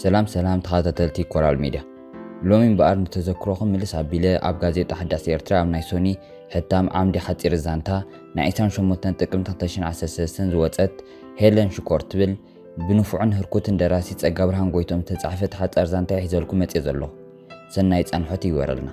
ሰላም ሰላም ተኸታተልቲ ኮራል ሚድያ። ሎሚ እምበኣር ንተዘክሮኹም ምልስ ኣቢለ ኣብ ጋዜጣ ሓዳስ ኤርትራ ኣብ ናይ ሶኒ ሕታም ዓምዲ ሓጺር ዛንታ ናይ ዕስራን ሸሞንተን ጥቅምቲ ክልተ ሽሕን ዓሰርተ ሰለስተን ዝወጸት ሄለን ሽኮር ትብል ብንፉዕን ህርኩትን ደራሲ ጸጋብርሃን ጎይቶም ዝተጻሕፈት ሓጻር ዛንታ እየ ሒዘልኩም መጽየ ዘለኹ። ሰናይ ጻንሖት ይግበረልና።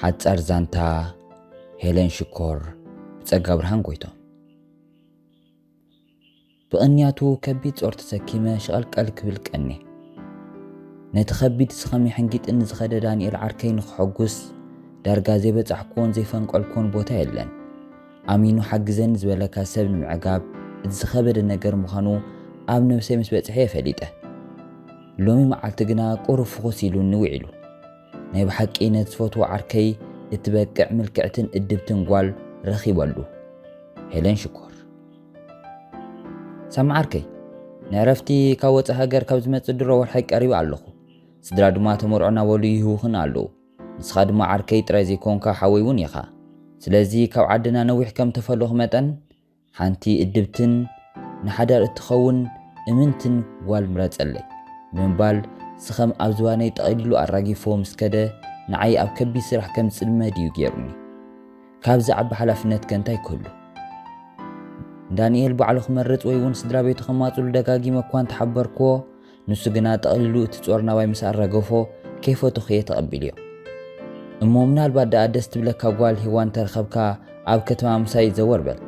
ሓጻር ዛንታ ሄለን ሽኮር ብጸጋብርሃን ጎይቶም። ብቕንያቱ ከቢድ ጾር ተሰኪመ ሸቐልቀል ክብል ቀንየ። ነቲ ከቢድ ስኸም የሕንጊጥኒ ዝኸደ ዳንኤል ዓርከይ ንኽሐጉስ ዳርጋ ዘይበጻሕኩዎን ዘይፈንቀልኩዎን ቦታ የለን። ኣሚኑ ሓግዘኒ ዝበለካ ሰብ ንምዕጋብ እቲ ዝኸበደ ነገር ምዃኑ ኣብ ነብሰይ ምስ በጽሐ እየ ፈሊጠ። ሎሚ መዓልቲ ግና ቁሩብ ፍኹስ ኢሉኒ ውዒሉ። ናይ ብሓቂ ነቲ ዝፈትዎ ዓርከይ እትበቅዕ ምልክዕትን እድብትን ጓል ረኺበሉ። ሄለን ሽኮር። ሳሚ ዓርከይ፣ ንዕረፍቲ ካብ ወጻኢ ሃገር ካብ ዝመጽእ ድሮ ወርሒ ቀሪበ ኣለኹ። ስድራ ድማ ተመርዖ እናበሉ ይህውኹኒ ኣለዉ። ንስኻ ድማ ዓርከይ ጥራይ ዘይኮንካ ሓወይ እውን ኢኻ። ስለዚ ካብ ዓድና ነዊሕ ከም ተፈለኹ መጠን ሓንቲ እድብትን ንሓዳር እትኸውን እምንትን ጓል ምረጸለይ ብምባል ስኸም ኣብ ዝባነይ ጠቒሊሉ ኣራጊፎ ምስ ከደ ንዓይ ኣብ ከቢድ ስራሕ ከም ዝጽመድ እዩ ገይሩኒ። ካብዚ ዓቢ ሓላፍነት ከ እንታይ ክህሉ? ዳንኤል ባዕሉ ክመርጽ ወይ እውን ስድራ ቤቱ ከማጽሉ ደጋጊመ እኳ እንተሓበርክዎ፣ ንሱ ግና ጠቕሊሉ እቲ ጾር ናባይ ምስ ኣራገፎ ከይፈተኹ እየ ተቐቢልዮ። እሞ ምናልባት ደኣ ደስ ትብለካ ጓል ሄዋን ተረኸብካ ኣብ ከተማ ምሳይ ዘወር በል።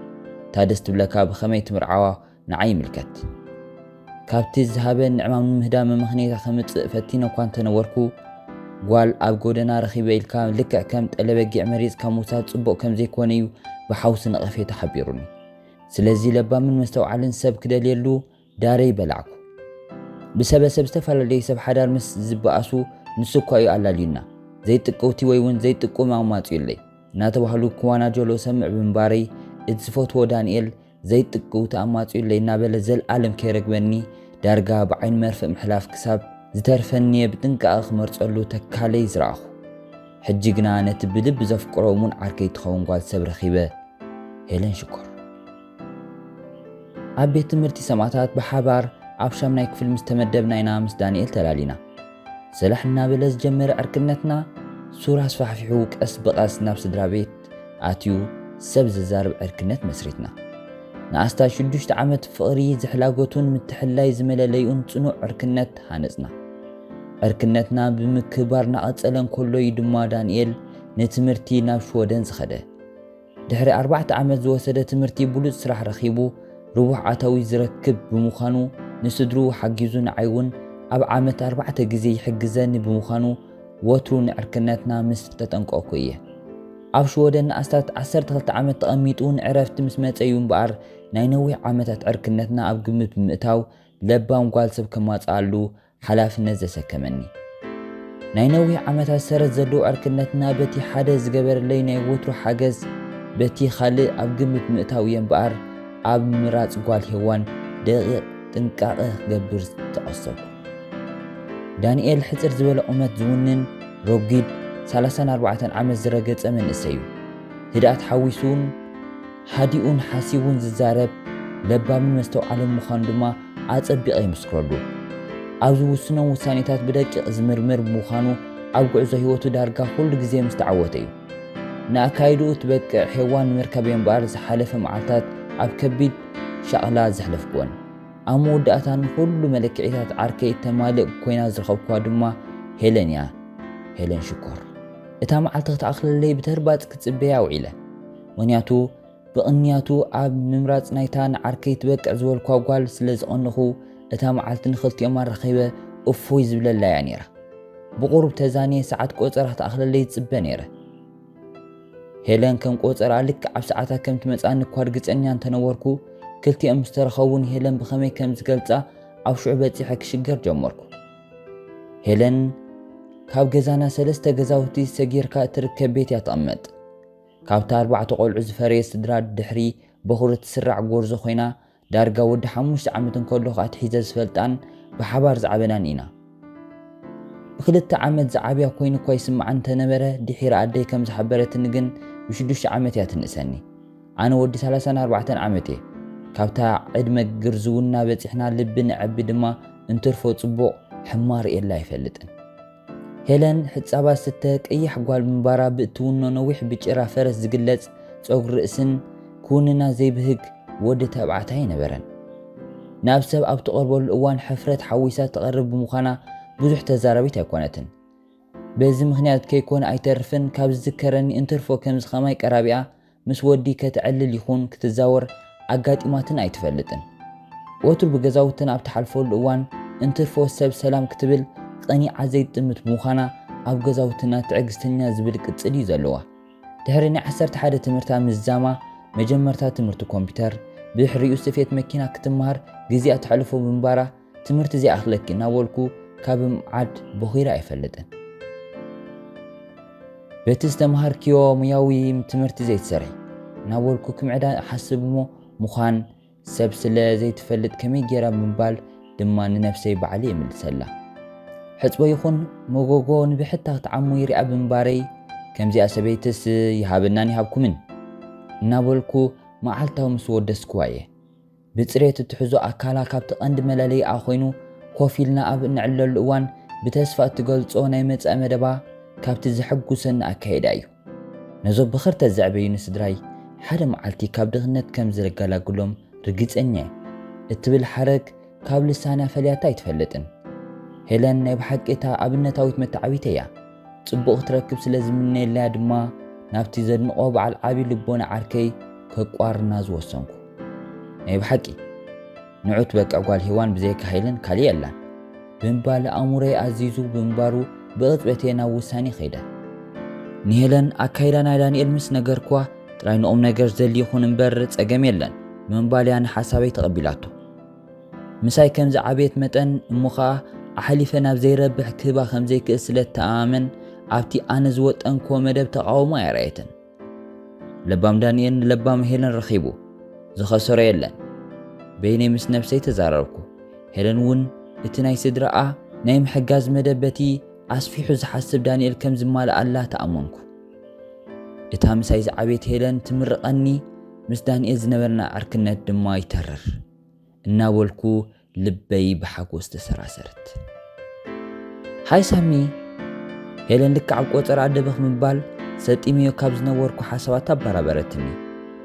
እታ ደስ ትብለካ ብኸመይ ትምርዓዋ ንዓይ ይምልከት። ካብቲ ዝሃበኒ ዕማም ንምህዳም መመኽነይታ ከምጽእ ፈቲነ እኳ እንተነበርኩ፣ ጓል ኣብ ጎደና ረኺበ ኢልካ ልክዕ ከም ጠለበጊዕ መሪጽካ ምውሳድ ጽቡቕ ከም ዘይኮነ እዩ ብሓውሲ ነቐፌታ ሓቢሩኒ። ስለዚ ለባምን መስተውዓልን ሰብ ክደልየሉ ዳረይ በላዕኩ። ብሰበሰብ ዝተፈላለዩ ሰብ ሓዳር ምስ ዝበኣሱ ንሱ እኳ እዩ ኣላልዩና። ዘይጥቀውቲ ወይ እውን ዘይጥቁም ኣማጽዩለይ እናተባህሉ ክዋናጀሉ እሰምዕ ብምንባረይ እቲ ዝፈትዎ ዳንኤል ዘይጥቅውቲ ኣማጺኡለይ እናበለ ዘልኣለም ከይረግመኒ ዳርጋ ብዓይኒ መርፍእ ምሕላፍ ክሳብ ዝተርፈኒ እየ ብጥንቃቐ ክመርጸሉ ተካለይ ዝረኣኹ። ሕጂ ግና ነቲ ብልቢ ዘፍቅሮ እሙን ዓርከይ ትኸውን ጓል ሰብ ረኺበ። ሄለን ሽኮር። ኣብ ቤት ትምህርቲ ሰማእታት ብሓባር ኣብ ሻምናይ ክፍሊ ምስ ተመደብና ኢና ምስ ዳንኤል ተላሊና። ሰላሕ እናበለ ዝጀመረ ዕርክነትና ሱር ኣስፋሕፊሑ ቀስ ብቐስ ናብ ስድራ ቤት ኣትዩ ሰብ ዘዛርብ ዕርክነት መስሪትና። ንኣስታት ሽዱሽተ ዓመት ፍቕሪ ዝሕላገቱን ምትሕልላይ ዝመለለይኡን ጽኑዕ ዕርክነት ሃነጽና። ዕርክነትና ብምክብባር እናቐጸለ እንከሎ እዩ ድማ ዳንኤል ንትምህርቲ ናብ ሽወደን ዝኸደ። ድሕሪ ኣርባዕተ ዓመት ዝወሰደ ትምህርቲ ብሉጽ ስራሕ ረኺቡ ርቡሕ ኣታዊ ዝረክብ ብምዃኑ ንስድርኡ ሓጊዙ ንዓይ እውን ኣብ ዓመት ኣርባዕተ ግዜ ይሕግዘኒ ብምዃኑ ወትሩ ንዕርክነትና ምስ ተጠንቀቕኩ እየ። ኣብ ሽወደን ንኣስታት ዓሰርተ ክልተ ዓመት ተቐሚጡ ንዕረፍቲ ምስ መጸ እዩ እምበኣር ናይ ነዊሕ ዓመታት ዕርክነትና ኣብ ግምት ብምእታው ለባም ጓል ሰብ ከማጽኣሉ ሓላፍነት ዘሰከመኒ። ናይ ነዊሕ ዓመታት ሰረት ዘለዎ ዕርክነትና በቲ ሓደ ዝገበረለይ ናይ ወትሩ ሓገዝ በቲ ካልእ ኣብ ግምት ምእታው እየ እምበኣር ኣብ ምምራጽ ጓል ሄዋን ደቂቕ ጥንቃቐ ክገብር ዝተቐሰብኩ። ዳንኤል ሕጽር ዝበለ ቁመት ዝውንን ረጒድ ሰላሳን ኣርባዕተን ዓመት ዝረገጸ መንእሰይ እዩ። ህድኣት ሓዊሱን ሃዲኡን ሓሲቡን ዝዛረብ ለባምን መስተውዓልን ምዃኑ ድማ ኣጸቢቐ ይምስክረሉ። ኣብ ዝውስኖም ውሳኔታት ብደቂቕ ዝምርምር ብምዃኑ ኣብ ጉዕዞ ህይወቱ ዳርጋ ኩሉ ግዜ ምስ ተዓወተ እዩ። ንኣካይድኡ ትበቅዕ ሄዋን ንምርካብ እየ እምበኣር ዝሓለፈ መዓልታት ኣብ ከቢድ ሻቕላ ዘሕለፍኩወን። ኣብ መወዳእታ ንኹሉ መለክዒታት ዓርከይ እተማልእ ኮይና ዝረኸብኩዋ ድማ ሄለን እያ። ሄለን ሽኮር። እታ መዓልቲ ክትኣኽለለይ ብተርባጽ ክጽበያ ውዒለ። ምኽንያቱ ብቕንያቱ ኣብ ምምራጽ ናይታ ንዓርከይ ትበቅዕ ዝበልኳ ጓል ስለ ዝቐነኹ እታ መዓልቲ ንኽልቲኦም ኣራኺበ እፎይ ዝብለላ እያ ነይራ። ብቑሩብ ተዛንየ ሰዓት ቆጸራ ክትኣኽለለይ ዝጽበ ነይረ። ሄለን ከም ቆጸራ ልክዕ ኣብ ሰዓታ ከም ትመጽኣኒ እኳ ርግጸኛ እንተነበርኩ፣ ክልቲኦም ምስ ተረኸቡ ንሄለን ብኸመይ ከም ዝገልጻ ኣብ ሽዑ በጺሐ ክሽገር ጀመርኩ። ሄለን ካብ ገዛና ሰለስተ ገዛውቲ ሰጊርካ እትርከብ ቤት እያ ትቕመጥ። ካብታ ኣርባዕተ ቆልዑ ዝፈረየት ስድራ ድሕሪ በኹሪ ትስራዕ ጎርዞ ኮይና፣ ዳርጋ ወዲ ሓሙሽተ ዓመት እንከለኹ ኣትሒዘ ዝፈልጣን ብሓባር ዝዓበናን ኢና። ብክልተ ዓመት ዝዓብያ ኮይኑ እኳ ይስምዓ እንተነበረ፣ ድሒራ ኣደይ ከም ዝሓበረትኒ ግን ብሽዱሽተ ዓመት እያ ትንእሰኒ። ኣነ ወዲ ሰላሳን ኣርባዕተን ዓመት እየ። ካብታ ዕድመ ግርዝውና በጺሕና ልቢ ንዐቢ ድማ እንትርፎ ጽቡቕ ሕማቕ ርእየላ ኣይፈልጥን። ሄለን ሕጻባ ስተ ቀያሕ ጓል ምንባራ ብእትውኖ ነዊሕ ብጭራ ፈረስ ዝግለጽ ጸጉሪ ርእስን ክውንና ዘይብህግ ወዲ ተባዕታይ ኣይነበረን። ናብ ሰብ ኣብ ትቐርበሉ እዋን ሕፍረት ሓዊሳ ትቐርብ ብምዃና ብዙሕ ተዛራቢት ኣይኮነትን። በዚ ምኽንያት ከይኮነ ኣይተርፍን ካብ ዝዝከረኒ እንትርፎ ከምዚ ኸማይ ቀራቢኣ ምስ ወዲ ከተዕልል ይኹን ክትዛወር ኣጋጢማትን ኣይትፈልጥን። ወትሩ ብገዛውትና ኣብ ትሓልፈሉ እዋን እንትርፎ ሰብ ሰላም ክትብል ቐኒዓ ዘይትጥምት ብምዃና ኣብ ገዛውትና ትዕግስተኛ ዝብል ቅጽል እዩ ዘለዋ። ድሕሪ ናይ ዓሰርተ ሓደ ትምህርታ ምዝዛማ መጀመርታ ትምህርቲ ኮምፒውተር ብድሕሪኡ ስፌት መኪና ክትመሃር ግዜኣ ተሕልፎ ብምንባራ ትምህርቲ ዘይኣኽለኪ እናበልኩ ካብ ምዓድ ቦኺረ ኣይፈልጥን። በቲ ዝተምሃርክዮ ሙያዊ ትምህርቲ ዘይትሰርሒ እናበልኩ ክምዕዳ እሓስብ እሞ ምዃን ሰብ ስለ ዘይትፈልጥ ከመይ ጌራ ብምባል ድማ ንነፍሰይ ባዕሊ የምልሰላ። ሕጽቦ ይኹን መጎጎ ንብሕታ ክትዓሙ ይሪኣ ብምንባረይ ከምዚኣ ሰበይትስ ይሃበናን ይሃብኩምን እናበልኩ መዓልታዊ ምስ ወደስኩዋ እየ። ብጽሬት እትሕዞ ኣካላ ካብቲ ቀንዲ መለለይኣ ኮይኑ ኮፍ ኢልና ኣብ እንዕለሉ እዋን ብተስፋ እትገልጾ ናይ መጻኢ መደባ ካብቲ ዘሐጉሰኒ ኣካይዳ እዩ። ነዞም ብኽርተት ዘዕበዩኒ ስድራይ ሓደ መዓልቲ ካብ ድኽነት ከም ዝገላግሎም ርግጸኛ እየ እትብል ሓረግ ካብ ልሳና ፈልያታ ኣይትፈልጥን። ሄለን ናይ ብሓቂ እታ ኣብነታዊት መተዓቢተይ እያ። ጽቡቕ ክትረክብ ስለ ዝምነየላያ ድማ ናብቲ ዘድንቖ በዓል ዓቢ ልቦና ዓርከይ ከቋርና ዝወሰንኩ። ናይ ብሓቂ ንዑት በቃ ጓል ሄዋን ብዘይካ ሄለን ካሊእ የላን ብምባል ኣእምሮይ ኣዚዙ ብምንባሩ ብቕጽበት እየ ናብ ውሳኔ ከይደ። ንሄለን ኣካይዳ ናይ ዳንኤል ምስ ነገርኩዋ ጥራይ ንቑም ነገር ዘድሊ ይኹን እምበር ጸገም የለን ብምባል እያ ንሓሳበይ ተቐቢላቶ። ምሳይ ከም ዝዓበየት መጠን እሞ ኸኣ ኣሕሊፈ ናብ ዘይረብሕ ክህባ ከም ዘይክእል ስለ እተኣማመን ኣብቲ ኣነ ዝወጠንክዎ መደብ ተቓውሞ ኣየርኣየትን። ለባም ዳንኤል ንለባም ሄለን ረኺቡ ዝኸሰሮ የለን። በይነይ ምስ ነብሰይ ተዛረብኩ። ሄለን እውን እቲ ናይ ስድራኣ ናይ ምሕጋዝ መደብ በቲ ኣስፊሑ ዝሓስብ ዳንኤል ከም ዝማልኣላ ተኣመንኩ። እታ ምሳይ ዝዓበየት ሄለን ትምርቐኒ፣ ምስ ዳንኤል ዝነበረና ዕርክነት ድማ ይተርር እናበልኩ ልበይ ብሓጎስ ተሰራሰረት። ሃይ ሳሚ፣ ሄለን ልክዕ ኣብ ቆጸራ ደበኽ ምባል ሰጢመዮ ካብ ዝነበርኩ ሓሳባት ኣበራበረትኒ።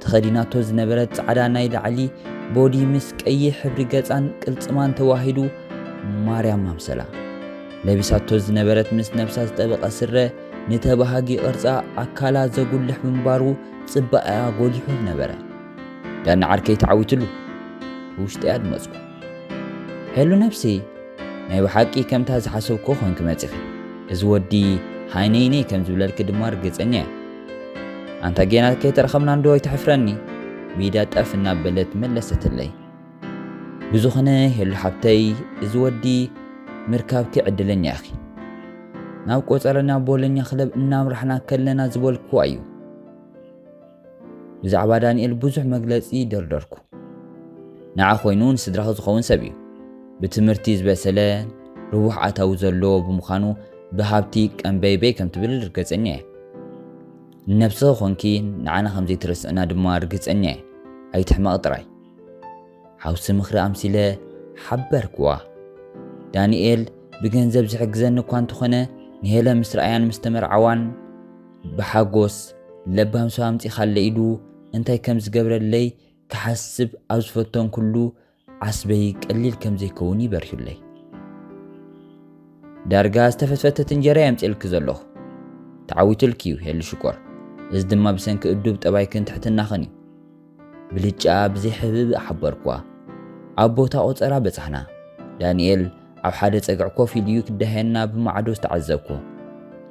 ተኸዲናቶ ዝነበረት ጻዕዳ ናይ ላዕሊ ቦዲ ምስ ቀይሕ ሕብሪ ገጻን ቅልጽማን ተዋሂዱ ማርያም ኣምሰላ። ለቢሳቶ ዝነበረት ምስ ነብሳ ዝጠበቐ ስረ ንተባሃጊ ቅርጻ ኣካላ ዘጉልሕ ምንባሩ ጽባቐኣ ጎሊሑ ነበረ። ዳኒ ዓርከይ ተዓዊትሉ ብውሽጠይ ኣድመጽኩ። ሄሉ ነብሲ፣ ናይ ብሓቂ ከምታ ዝሓሰብኩ ኮንኪ መጺኺ። እዚ ወዲ ሃይነይነይ ከም ዝብለልኪ ድማ ርግጸኛ እየ። ኣንታ ጌና ከይተረኸብና እንዶ ኣይትሕፍረኒ? ብኢዳ ጠፍ እናበለት መለሰትለይ። ብዝኾነ ሄሉ ሓብተይ፣ እዚ ወዲ ምርካብኪ ዕድለኛ ኢኺ። ናብ ቆጸራ ናብ ቦሎኛ ክለብ እናምራሕና ከለና ዝበልክዋ እዩ። ብዛዕባ ዳንኤል ብዙሕ መግለጺ ደርደርኩ። ንዓ ኮይኑ ንስድራኺ ዝኸውን ሰብ እዩ። ብትምህርቲ ዝበሰለ፣ ርቡሕ ኣታዊ ዘለዎ ብምዃኑ ብሃብቲ ቀንበይበይ ከም ትብል ርግጸኛ እየ። ንነብስኺ ኮንኪ ንዓና ከም ዘይትረስዕና ድማ ርግጸኛ እየ። ኣይትሕመቒ ጥራይ። ሓውሲ ምኽሪ ኣምሲለ ሓበርክዋ። ዳንኤል ብገንዘብ ዝሕግዘኒ እኳ እንተኾነ ንሄለን ምስ ረኣያን ምስ ተመርዓዋን ብሓጎስ ለባም ሰብ ኣምጺኻለይ ኢሉ እንታይ ከም ዝገብረለይ ክሓስብ ኣብ ዝፈተንኩሉ ዓስበይ ቀሊል ከም ዘይከውን እዩ በሪሁለይ። ዳርጋ ዝተፈትፈተት እንጀራ እየ ኣምጺኤልኪ ዘለኹ። ተዓዊቱልኪ እዩ ሄሉ ሽኮር። እዚ ድማ ብሰንኪ እዱብ ጠባይክን ትሕትናኽን እዩ። ብልጫ ብዘይ ሕብእብእ ሓበርክዋ። ኣብ ቦታ ቆጸራ በጻሕና። ዳንኤል ኣብ ሓደ ጸግዒ ኮፍ ኢሉ እዩ ክዳሃየና ብማዕዶ ዝተዓዘብኩ።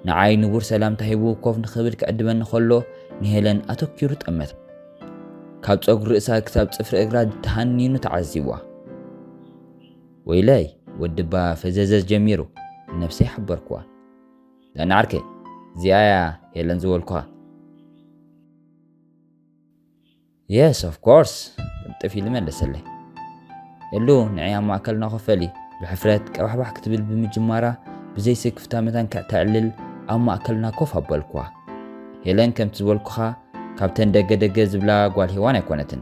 ንዓይ ንቡር ሰላምታ ሂቡ ኮፍ ንኽብል ክዕድመኒ ከሎ ንሄለን ኣተኪሩ ጠመታ። ካብ ጸጉሪ ርእሳ ክሳብ ጽፍሪ እግራ ተሃኒኑ ተዓዚብዋ። ወይለይ ወድባ ፈዘዘዝ ጀሚሩ ንነብሰይ ሓበርክዋ። ዳኒ ዓርከይ፣ እዚኣ እያ ሄለን ዝበልኩኻ። Yes of course፣ ቅልጥፍ ኢሉ መለሰለይ። ሄሉ ንዕይ ኣብ ማእከልና ኮፍ በሊ። ብሕፍረት ቀባሕባሕ ክትብል ብምጅማራ ብዘይ ስክፍታ መታን ክዕተዕልል ኣብ ማእከልና ኮፍ ኣበልኩዋ። ሄለን ከምቲ ዝበልኩኻ ካብተን ደገ ደገ ዝብላ ጓል ሄዋን ኣይኮነትን።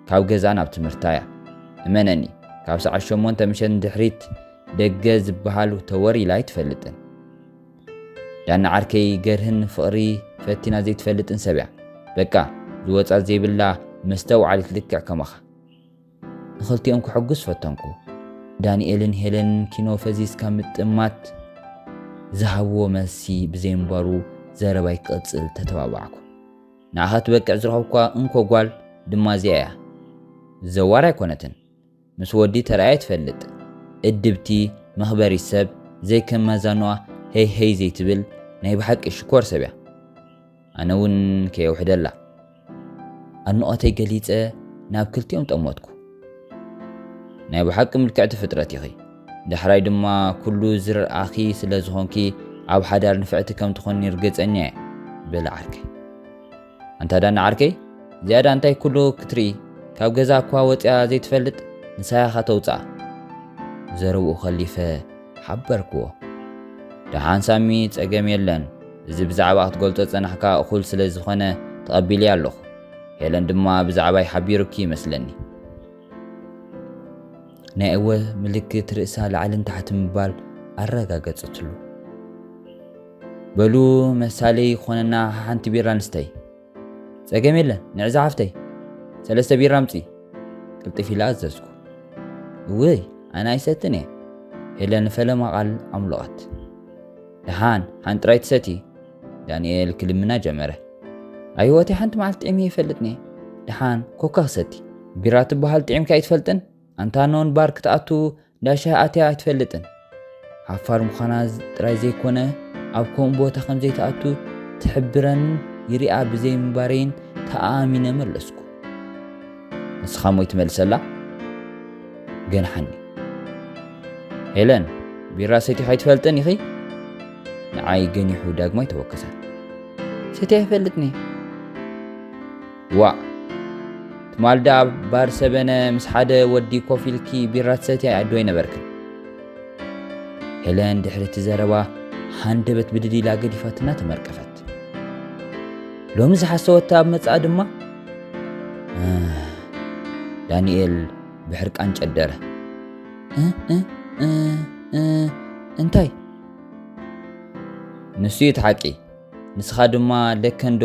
ካብ ገዛ ናብ ትምህርታ እያ። እመነኒ፣ ካብ ሰዓት ሸሞንተ ምሸት ንድሕሪት ደገ ዝበሃል ተወር ኢላ ኣይትፈልጥን። ዳኒ ዓርከይ ገርህን ፍቕሪ ፈቲና ዘይትፈልጥን ሰብ እያ። በቃ ዝወጻ ዘይብላ መስተውዓሊት ልክዕ ከማኻ። ንኽልቲኦም ክሕጉስ ፈተንኩ። ዳንኤልን ሄለንን ኪኖ ፈዚዝካ ምጥማት ዝሃብዎ መልሲ ብዘይምንባሩ ዘረባይ ክቕጽል ተተባባዕኩ። ንዓኻ ትበቅዕ ዝረኸብኳ እንኮ ጓል ድማ እዚኣ እያ። ዘዋር ኣይኮነትን። ምስ ወዲ ተራእያ ትፈልጥ። እድብቲ፣ መኽበሪ ሰብ፣ ዘይከም መዛኖኣ ሄይ ሄይ ዘይትብል ናይ ብሓቂ ሽኮር ሰብ እያ። ኣነ እውን ከየውሕደላ ኣድንቖተይ ገሊጸ ናብ ክልቲኦም ጠመትኩ። ናይ ብሓቂ ምልክዕቲ ፍጥረት ኢኺ። ዳሕራይ ድማ ኩሉ ዝርኣኺ ስለ ዝኾንኪ ኣብ ሓዳር ንፍዕቲ ከም ትኾኒ ርግጸኛ እየ በለ ዓርከይ። ኣንታ ዳኒ ዓርከይ፣ ዝያዳ እንታይ ኩሉ ክትርኢ፣ ካብ ገዛ እኳ ወጽያ ዘይትፈልጥ ንሳ ኢኻ ተውጽኣ። ዘረብኡ ከሊፈ ሓበርክዎ። ደሓን ሳሚ፣ ጸገም የለን። እዚ ብዛዕባ ክትገልጾ ጸናሕካ እኹል ስለ ዝኾነ ተቐቢልያ ኣለኹ። ሄለን ድማ ብዛዕባይ ሓቢሩኪ ይመስለኒ። ናይ እወ ምልክት ርእሳ ላዕልን ታሕቲ ምባል ኣረጋገጸትሉ። በሉ መሳለይ ክኾነና ሓንቲ ቢራ ንስተይ። ጸገም የለን፣ ንዕዛ ሓፍተይ። ሰለስተ ቢራ ኣምጺ። ቅልጥፍ ኢለ ኣዘዝኩ። እውይ፣ ኣነ ኣይሰትን እየ። ሄለን ፈለማ ቃል ኣምለቐት። ደሓን፣ ሓንቲ ጥራይ ትሰቲ። ዳንኤል ክልምና ጀመረ። ኣይወቴ ሓንቲ መዓልቲ ጥዕሚ ይፈልጥኒ። ደሓን፣ ኮካ ክሰቲ። ቢራ ትበሃል ጥዒምካ ኣይትፈልጥን? ኣንታ ኖን ባር ክትኣቱ ዳሻ ኣትያ ኣይትፈልጥን። ሓፋር ምዃና ዝ-፣ ጥራይ ዘይኮነ፣ ኣብ ከምኡ ቦታ ከም ዘይትኣቱ ትሕብረን ይሪኣ ብዘይ ምንባረይን ተኣሚነ መለስኩ። ንስኻ ሞይ ትመልሰላ? ገንሓኒ። ሄለን፣ ቢራ ሰቲኻ ኣይትፈልጥን ኢኺ? ንዓይ ገኒሑ ዳግማይ ተወከሰ። ሰትየ ኣይፈልጥኒ። ዋእ፣ ትማል ደኣ ኣብ ባር ሰበነ ምስ ሓደ ወዲ ኮፍ ኢልኪ ቢራ ትሰትያ ኣዶ ኣይነበርክን? ሄለን ድሕሪ እቲ ዘረባ ሃንደበት ብድድ ኢላ ገዲፋትና ተመርቀፈት። ሎሚ ዝሓሰወታ ኣብ መጻኣ ድማ፣ እ፣ ዳንኤል ብሕርቃን ጨደረ። እ፣ እ፣ እ፣ እ፣ እንታይ? ንሱ እዩ እቲ ሓቂ። ንስኻ ድማ ለከንዶ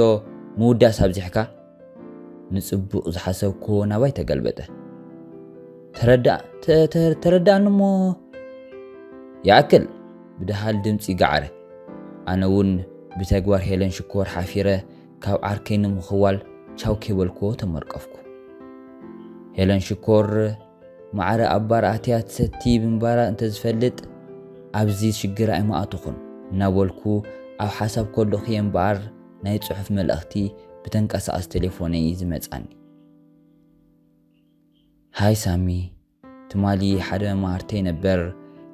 ምውዳስ ኣብዚሕካ? ንጽቡቕ ዝሓሰብክዎ ናባይ ተገልበጠ። ተረዳ-፣ ተ-፣ ተ-፣ ተረዳእኒ እሞ ይኣክል፣ ብደሃል ድምጺ ገዓረ። ኣነ እውን ብተግባር ሄለን ሽኮር ሓፊረ ካብ ዓርከይ ንምኽዋል ቻው ከይበልክዎ ተመርቀፍኩ። ሄለን ሽኮር ማዕረ ኣብ ባር ኣትያ ትሰቲ ምንባራ እንተዝፈልጥ፣ ኣብዚ ሽግር ኣይምኣተኹን እናበልኩ ኣብ ሓሳብ ከለኹ እየ እምበኣር ናይ ጽሑፍ መልእኽቲ ብተንቀሳቓሲ ቴሌፎነይ ዝመጻኒ። ሃይ ሳሚ፣ ትማሊ ሓደ መሃርተይ ነበር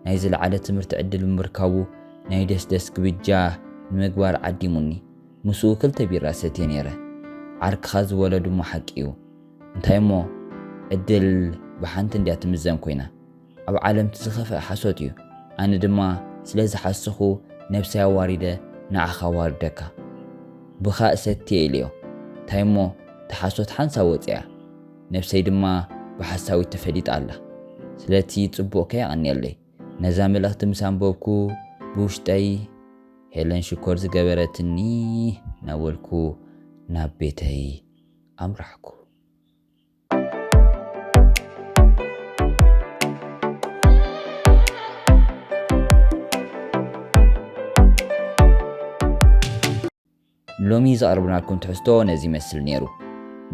ናይ ዝለዓለ ትምህርቲ ዕድል ብምርካቡ ናይ ደስደስ ግብጃ ንምግባር ዓዲሙኒ። ምስኡ ክልተ ቢራ ሰትየ ነይረ። ዓርክኻ ዝበሎ ድማ ሓቂ እዩ። እንታይ እሞ፣ ዕድል ብሓንቲ እንድያ ትምዘን ኮይና። ኣብ ዓለም እቲ ዝኸፍአ ሓሶት እዩ። ኣነ ድማ ስለ ዝሓሰኹ ነብሰይ ኣዋሪደ ንዓኻ ኣዋርደካ። ብኻ እሰትየ ኢለዮ። እንታይ እሞ፣ እቲ ሓሶት ሓንሳብ ወፂኣ። ነብሰይ ድማ ብሓሳዊት ተፈሊጣ ኣላ። ስለቲ ጽቡቕ ከየቐንየለይ። ነዛ መልእኽቲ ምስ ኣንበብኩ ብውሽጠይ ሄለን ሽኮር ዝገበረትኒ እናበልኩ ናብ ቤተይ ኣምራሕኩ። ሎሚ ዘቕረብናልኩም ትሕዝቶ ነዚ ይመስል ነይሩ።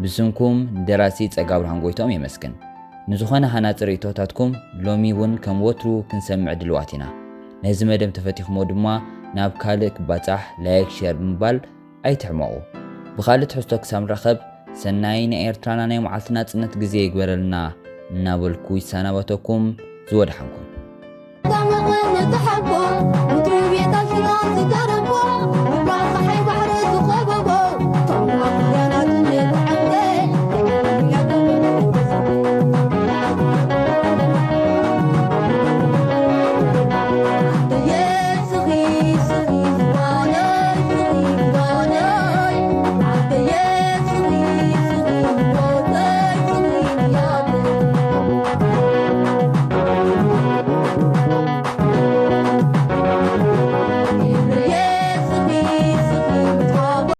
ብስምኩም ንደራሲ ጸጋብርሃን ጎይትኦም የመስግን። ንዝኾነ ሃናጺ ርእይቶታትኩም ሎሚ እውን ከም ወትሩ ክንሰምዕ ድልዋት ኢና። ነዚ መደብ ተፈቲኹሞ ድማ ናብ ካልእ ክባጻሕ ላይክ፣ ሼር ብምባል ኣይትሕመቑ። ብኻልእ ትሕዝቶ ክሳብ ንራኸብ፣ ሰናይ ናይ ኤርትራና ናይ መዓልቲ ናጽነት ግዜ ይግበረልና እናበልኩ ይሰናበተኩም። ዝወድሓንኩም።